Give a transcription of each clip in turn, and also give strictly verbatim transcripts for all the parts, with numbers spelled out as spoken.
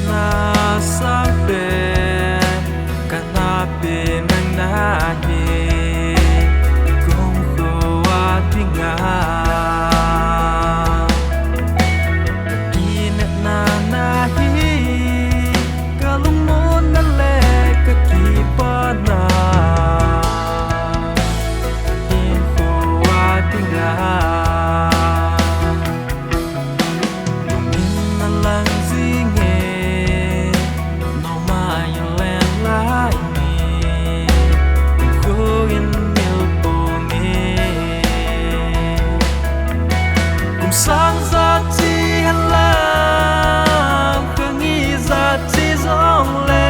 Na sangpen kana pe nang nahi, kum kho a dinga. Ka kinepna nahi, ka lungmonna le ka kipana. Kum kho a dinga. Lungin na lang jinge, nomai len lai ni, kum kho in mil ponge. Kum sang jat chi helam, kha ngi jat chi jongle,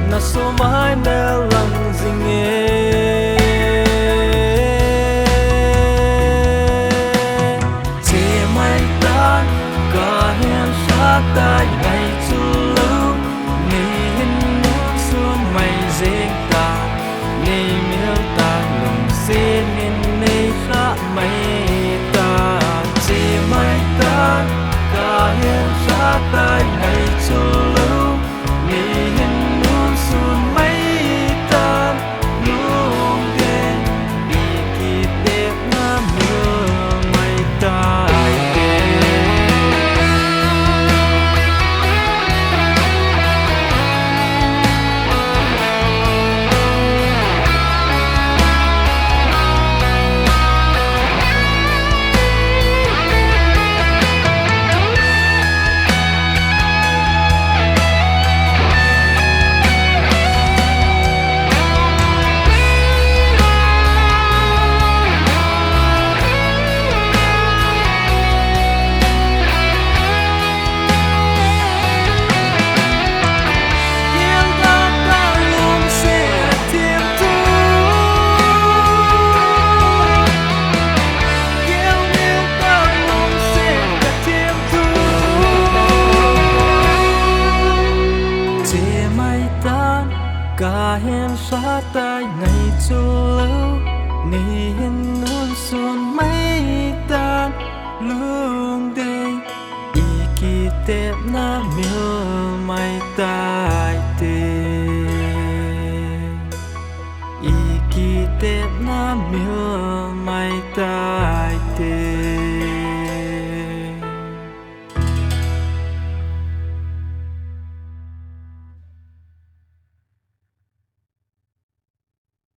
na somai na lang jinge. Che mai tan, ka hensat tai ngai chu lou. Nei hin nunsun mai jeng tan, nei mil tan lungset in nei kha mai tan. Che mai tan, ka hensat tai ngai chu lou. Nei hin nunsun mai tan, lungdei, i kitepna mil mai tai te. Che mai tan, ka hensat tai ngai chu lou. Nei hin nunsun mai tan, lungdei, i kitepna mil mai tai te. I kitepna mil mai tai te.